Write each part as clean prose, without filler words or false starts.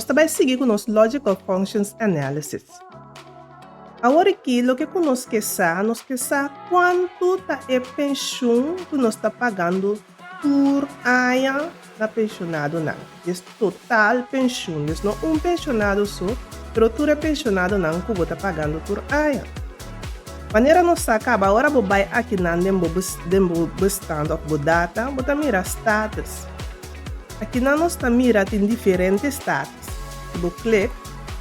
Nos ta bai sigui ku nos Logical Functions Analysis. Awor aki loke ku nos ke sa, nos ke sa kuantu ta e penshun ku nos ta pagando tur aña na penshonadonan. Des total penshun, des no un penshonado so, pero tur e penshonadonan ku bo ta pagando tur aña. Manera nos sa kaba ora bo bai akinan den bo den bo bestand òf bo data, bo ta mira status. Akinan nos ta mira tin diferente status. Si bo klik,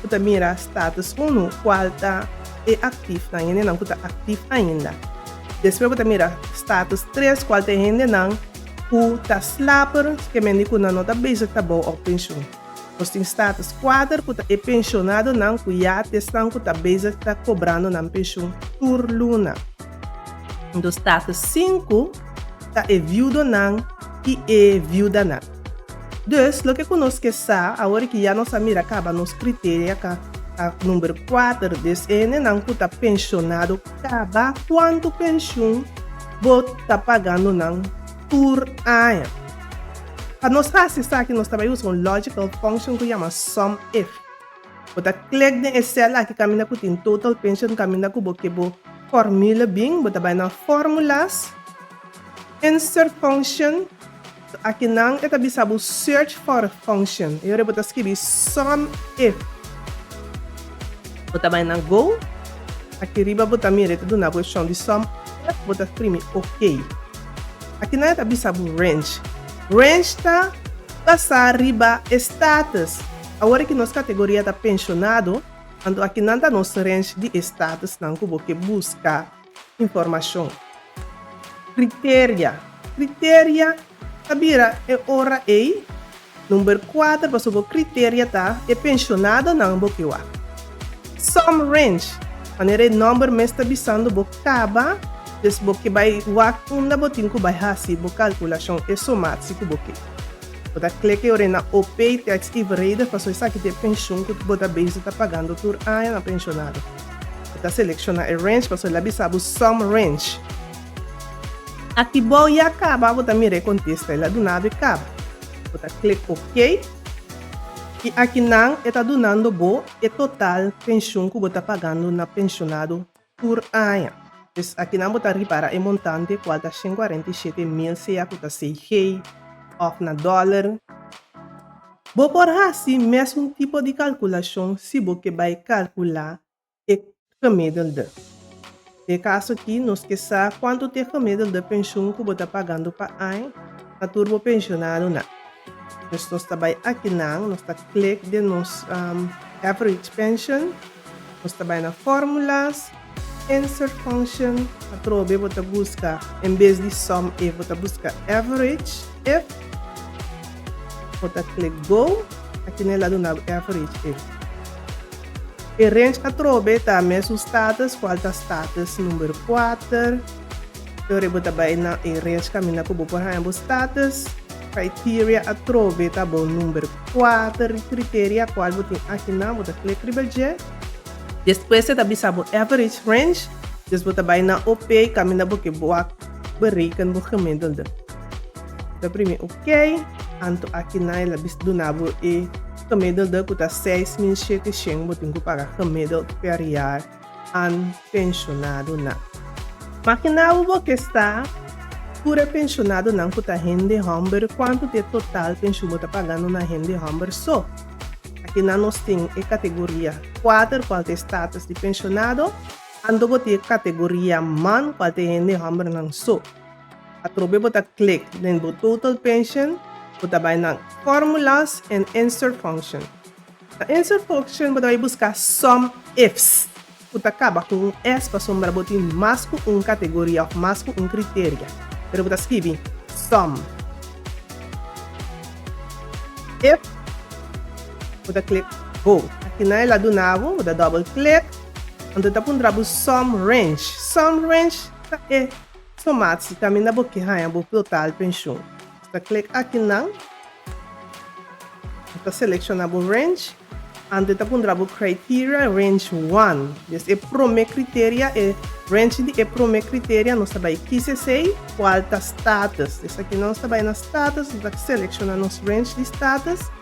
bo ta mira status unu, kual ta e aktifnan, hendenan ku ta aktif ainda. Despues bo ta mira status tres, kual ta e hendenan ku ta slaper, ke mende ku nan no ta bezig ta bou òf penshun. Nos tin status kuater, ku ta e penshonadonan ku ya ta esnan ku ta bezig ta kobrando nan penshun tur luna. Anto status sinku ta e viudonan i e viudanan. Dus, loke ku nos ke sa, awor ki ya nos a mira kaba nos kriteria ka ta number kuater, dus e hendenan ku ta penshonado kaba kuantu penshun bo ta pagando nan tur aña. Pa nos hasi esaki nos ta bai usa un logical function ku yama sum if. Bo ta klik den e sèl aki kaminda ku tin total pension kaminda ku bo ke bo formule bin, bo ta bai na formulas, insert function, akinan e ta bisa bo search for function, e ora bo ta skibi sum if. Bo ta bai na go, aki riba bo ta mira e ta duna bo e opshon di sum if, bo ta primi ok. Akinan e ta bisa bo range, range ta basá riba e status. Awor ki nos kategoria ta penshonado, anto akinan ta nos range di e statusnan ku bo ke buska informashon. Kriteria. Kriteria ta bira e ora ei number kuater pasobra bo kriteria ta e penshonadonan bo ke wak. Sum range, manera e nòmber mes ta bisando bo kaba, dus bo ke bai wak unda bo tin ku bai hasi bo kalkulashon e somatsi ku bo ke. Bo ta klik e ora na OP Tax Evenredig pasobra esaki ta e penshun ku bo ta bezig ta pagando tur aña na penshonado. Bo ta selekshoná e range pasobra el a bisa bo sum range. Aki bou ya kaba bo ta mira e kontesta, el a duna bo e kaba. Bo ta klik OK i akinan e ta dunando bo e total penshun ku bo ta pagando na penshonado tur aña. Pues akinan bo ta ripara e montante cual ta 147 mil sea cu ta CG of na dollar. Bo por haci mesun tipo di calculacion si bo ke bay calcula e gemiddelde. Den e caso aki nos ke sa cuanto ta e gemiddelde pensioen cu bo ta pagando pa aña na tur bo pensionadonan. Pues nos ta bay akinan, nos ta click den nos average pension. Nos ta bai na Formulas, Insert Function, atrobe bo ta buska en bes di Sum If bo ta buska Average If, bo ta klik Go, aki na e lado na Average If. E range atrobe ta mesun status kual ta status number kuater, e ora bo ta bai na e range kaminda ku bo por haña bo status, criteria atrobe ta bo number. Kuater kriteria kual bo tin akinan, bo ta klik riba dje. Despues e ta bisa bo average range, dus bo ta bai na OP kaminda bo ke bo a bereken bo gemiddelde. Bo ta primi OK, anto akinan el a bisa duna bo e gemiddelde ku ta 6700 bo tin ku paga gemiddeld per jaar. An penshonadonan. Makina bo bo ke sta tur e penshonadonan ku ta hende hòmber kuantu ta e total penshun bo ta pagando na hende hòmber so. Akinan nos tin e kategoria kuater kual ta e status di penshonado, anto bo tin e kategoria man kual ta e hende hòmbernan so. Atrobe bo ta klik den bo total pension, bo ta bai na formulas en insert function. Na insert function bo ta bai buska sum ifs ku ta kaba ku un s pasobra bo tin mas ku un kategoria òf mas ku un kriteria. Pero bo ta skibi sum if bo ta klik go. Akinan el a duna bo, bo ta double klik anto e ta puntra bo sum range. Sum range ta e somatsi kaminda bo ke haña bo total penshun. Bo ta klik akinan. Bo ta selecciona bo range, anto e ta puntra bo criteria range one. Des e prome criteria, e range di e prome criteria nos ta bay kies esey, cual ta status. Des aki nos ta bay na status, nos ta selecciona nos range di status.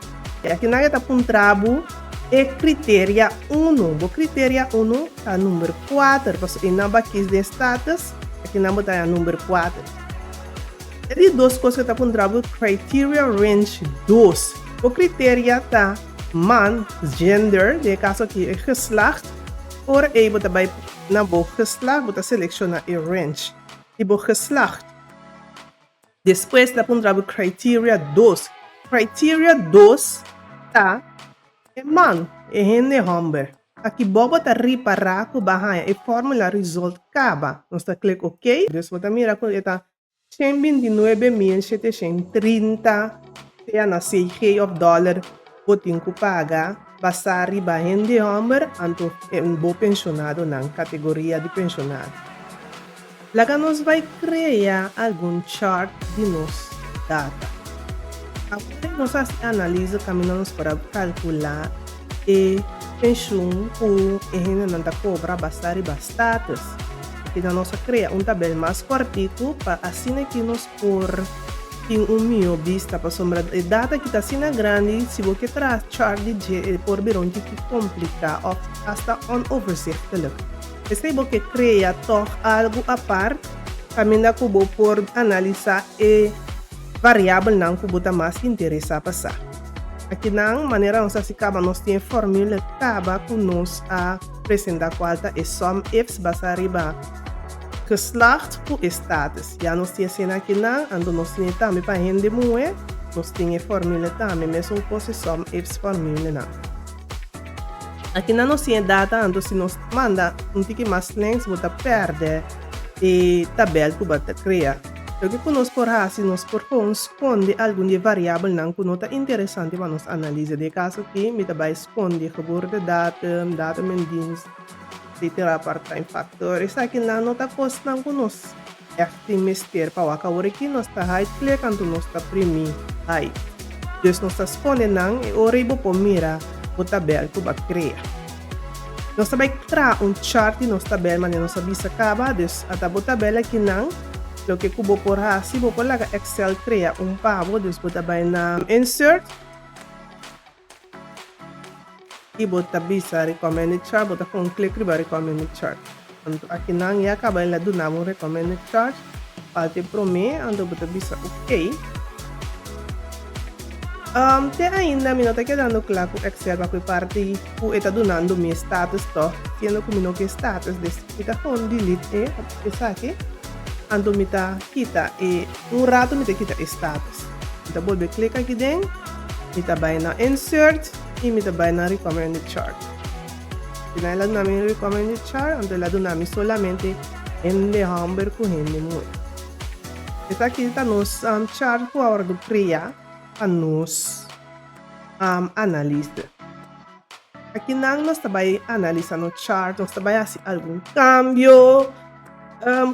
I akinan e ta puntra bo e kriteria unu. Bo kriteria unu ta number kuater, pasobra einan bo a kis den status, akinan bo ta haña number kuater. E di dos kos ku e ta puntra bo criteria range dos. Bo kriteria ta man, gender, den e kaso aki e geslacht. Ora ei bo ta bai na bo geslacht, bo ta selekshoná e range di bo geslacht. Despues ta puntra bo criteria dos. Criteria dos ta e man, e hende homber. Aki bo bo ta ripara ku bo a haña e formula result kaba. Nos ta klik ok. Dus bo ta mira ku e ta 129.730 sea na CG of dollar bo tin ku paga basá riba hende homber anto bo penshonadonan, kategoria di penshonado. Laga nos bai krea algun chart di nos data. Awor nos hasi analise kaminda nos por a kalkulá e penshun ku e hendenan ta kobra basá riba status. Asina nos a krea un tabel mas kòrtiku pa asina ki nos por tin un mihó bista pasobra e data ki ta asina grandi si bo ke traha chart di dje e por bira un tiki kompliká òf asta onoverzichtelijk. Esei bo ke krea tòg algu apart kaminda ku bo por analisá e variabelnan ku bo ta mas interesá pa sa. Akinan, manera nos a hasi kaba nos tin e formule kaba ku nos a presentá kual ta e sum ifs basá riba geslacht ku e status. Ya nos tin esena akinan, anto nos tin e tambe pa hende muhé, nos tin e formule tambe, mesun kos e sum ifs formulenan. Akinan nos tin e data, anto si nos manda un tiki mas links bo ta pèrdè e tabèl ku bo ta krea. Loke ku nos por hasi, nos por kon skonde algun di e variabelnan ku no ta interesante pa nos analisa. Den e kaso aki mi ta bai skonde geboortedatum, datum in dienst, etcetera, part-time factor. Esakinan no ta kosnan ku nos Echt tin mester pa wak awor aki nos ta hide click anto nos ta primi hide. Dus nos ta sconde nan e ora y bo por mira bo tabel cu bo a crea. Nos ta bay traha un chart di nos tabel manera nos a bisa caba, dus ata bo tabel aki nan loke cu bo por haci bo por laga Excel crea un pa bo, dus bo ta bay na insert. I bo ta bisa recommended chart, bo ta kon klik riba recommended chart. Anto akinan ya kaba el a duna bo un recommended chart, falta e prome, anto bo ta bisa ok. Te ainda mi no ta kedando kla ku Excel pa ku e parti ku e ta dunando mi e status tòg, siendo ku mi no ke status, des mi ta kon delete e esaki, anto mi ta kita e, un rato mi ta kita e status. Mi ta bolbe klik aki den, mi ta bai na insert. I mi ta bai na recommended chart. Asina el a duna mi un recommended chart, anto el a duna mi solamente hende homber ku hende muhe. Esaki ta nos chart ku a wordu krea pa nos analise. Akinan nos ta bai analisa nos chart, nos ta bai hasi algun kambio,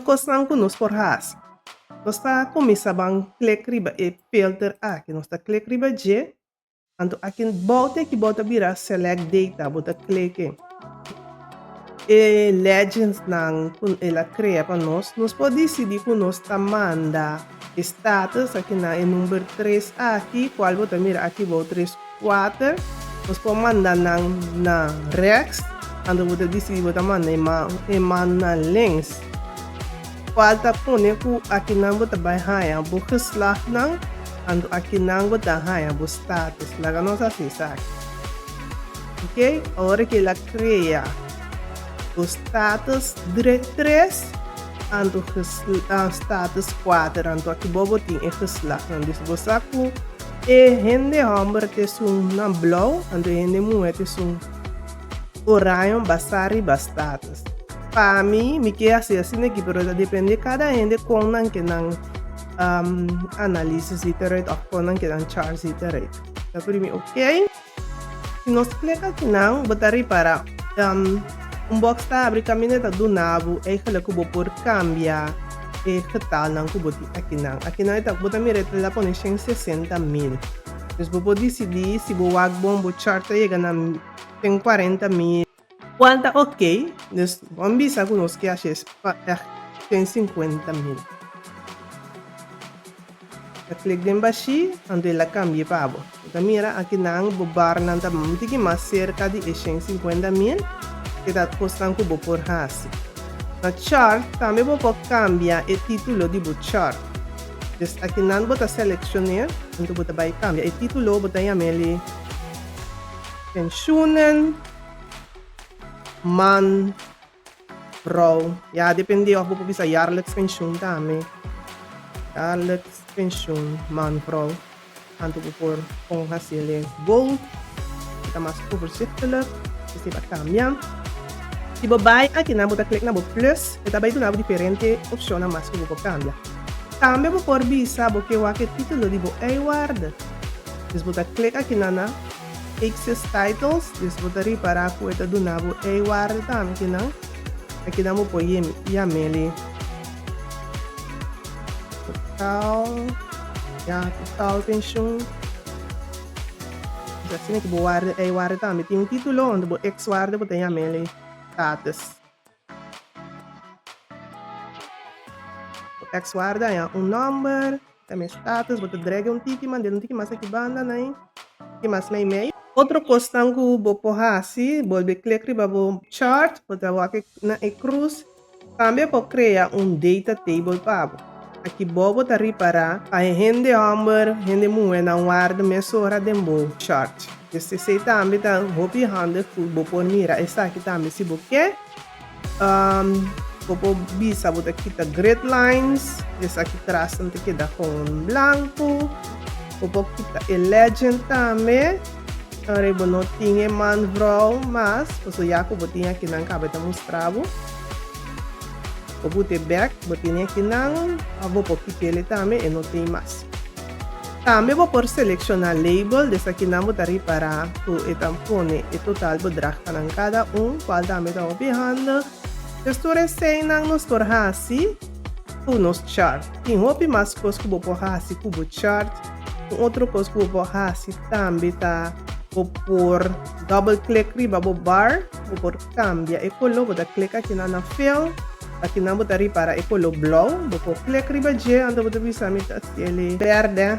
kosnan ku nos por hasi. Nos ta kuminsa ban klik riba e filter aki, nos ta klik riba dje. Anto aki bou te aki bou ta bira select data, bo ta kleke e legends nan ku el a krea pa nos, nos por disidi ku nos ta manda e status aki na e number tres aki, kual bo ta mira aki bou tres kuater, nos por manda nan na rechts, anto bo ta disidi bo ta manda e man na links. Kual ta pone ku akinan bo ta bai haña bo geslachtnan, anto akinan bo ta haña bo status. Laga nos hasi esaki. Ok, awor ke el a krea bo status tres, anto status kuater, anto aki bo bo tin e geslachtnan. Dus bo sa ku e hende hòmber ta esun na blou, anto e hende muhé ta esun oraño basá riba status. Pa mi, mi ke hasi asina aki, pero ta depende kada hende kon nan ke nan analyse ziet eruit of kon nan ke nan chart ziet eruit. Ta primi ok. Si nos klik akinan, bo ta ripara un box ta abri kaminda ta duna bo eigenlijk ku bo por kambia e getalnan ku bo tin akinan. Akinan e ta bo ta mira e ta pone 160.000. Dus bo por disidí si bo wak bon bo chart ta yega na 140.000. Cual ta ok, dus bon bisa cu nos ke haci es pa echt 150.000. Ta klik den bashí, anto el a kambia pa bo. Bo ta mira akinan bo barnan ta un tiki mas serka di e 150,000, e ta kosnan ku bo por hasi. Na chart tambe bo por kambia e título di bo chart. Dus akinan bo ta selekshon'é, anto bo ta bai kambia e título, bo ta yam'é Pensioenen Man Vrouw. Ya depende of bo por bisa jaarlijks pensioen tambe. Jaarlijks pensioen man vrouw. Anto bo por pon haciele bold. E ta mas overzichtelijk. Esei pa cambia. Si bo bai akinan bo ta click na bo plus e ta bai duna bo diferente opcionnan mas cu bo por cambia. Tambe bo por bisa bo ke wak e titulo di bo eiwaarde. Dus bo ta click akinan na Access Titles, dus bo ta ripara ku e ta duna bo eiwaarde tambe kinan. Akinan bo por yam'e total, ya, total pensioen. Dus asina ku bo warde eiwaarde tambe tin un titulo, anto bo ex-waarde bo ta yam'e status. Bo ex-waarde a haña un nòmber. Tambe status, bo ta drag un tiki, mand'el un tiki mas aki banda nai, tiki mas mei mei. Otro kosnan ku bo por hasi, bolbe klik riba bo chart, bo ta wak na e krus. Tambe por krea un data table pa bo. Aki bo bo ta ripará pa e hende hòmber, hende muhé nan warda mesora den bo chart. Dus esei tambe ta hopi handig ku bo por mira esaki tambe si bo ke. Bo por bisa bo ta kita grid lines, esaki tras nan ta keda gewoon blanco. Bo por kita e legend tambe. Ora bo no tin e man vrouw mas, pasobra ya ku bo tin akinan kaba e ta mustra bo. Bo put e bek, bo tene akinan, of bo por kit'el tambe, e no tin mas. Tambe bo por selekshoná label, des akinan bo ta ripará ku e ta pone e total bedrag pa nan kada un, kual tambe ta hopi handig. Des tur eseinan nos por hasi ku nos chart. Tin hopi mas kos ku bo por hasi ku bo chart. Un otro kos ku bo por hasi tambe ta bo por double click riba bo bar, bo por kambia e koló, bo ta click akinan na fill. Akinan bo ta ripara e koló blou, bo por click riba dje, anto bo ta bisa mi ta hasiel berde,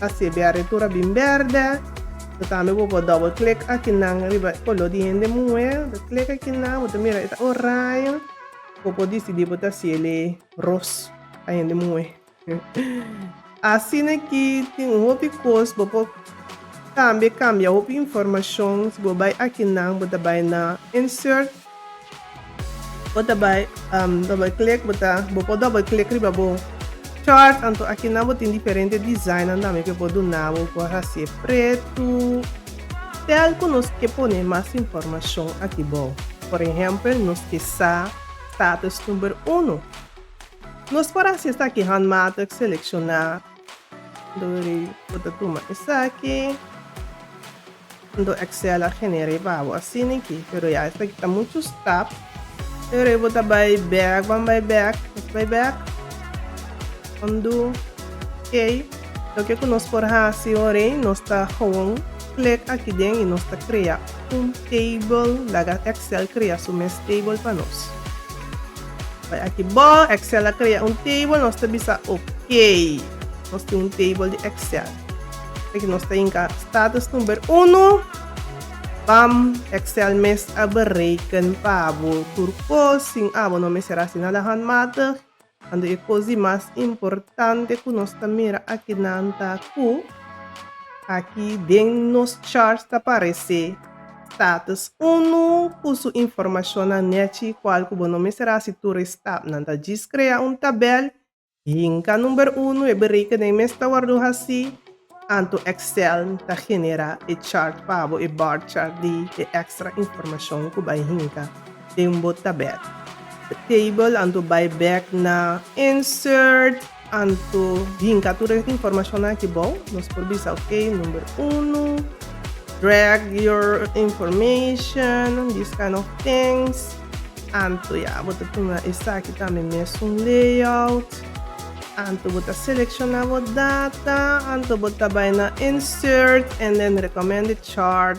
hasié berde tur a bin berde. Anto tambe bo por double click akinan riba e koló di hende muhé, bo ta click akinan, bo ta mira e ta oranje, bo por disidí bo ta hasiel ros pa hende muhé. Asina ki tin hopi kos bo por tambe kambia hopi informashon si bo bai akinan bo ta bai na insert bo ta bai double click bo ta bo por double click riba bo chart anto akinan bo tin diferente design nan tambe ke por duna bo por hasié pretu tel ku nos ke pone mas informashon aki bou por ehèmpel nos ke sa status number uno. Nos por hasi esaki handmatig, selekshoná dor i bo ta tuma esaki, anto Excel a gener'é pa bo asina aki, pero ya esaki ta muchu stap, pero bo ta bai bèk, ban bai bèk, nos bai bèk, undo, ok, loke ku nos por hasi ora ei, nos ta gewoon klik aki den i nos ta krea un table, laga Excel krea su mes table pa nos. Bai aki bo, Excel a crea un table, nos ta bisa ok. Nos tin un table di Excel. Aki nos ta hinca status number uno. Bam, Excel mes a bereken pa bo tur cos, sin abo no mester haci nada handmatig. Anto e cos di mas importante cu nos ta mira akinan ta cu aki den nos charts ta parece Status unu ku su informashonnan nechi kual ku bo no mester hasi tur e stapnan ta djis krea un tabel, hinka number unu e berekening mes ta wòrdu hasi, anto Excel ta genera e chart pa bo, e bar chart di e extra informashon ku bai hinka den bo tabel. Table anto bai bek na insert anto hinka tur e informashonnan aki bou. Nos por bisa ok number unu, drag your information, this kind of things. Anto ya bo ta tuma esaki tambe mesun layout. Anto bo ta selekshoná bo data, anto bo ta bai na insert and then recommended chart.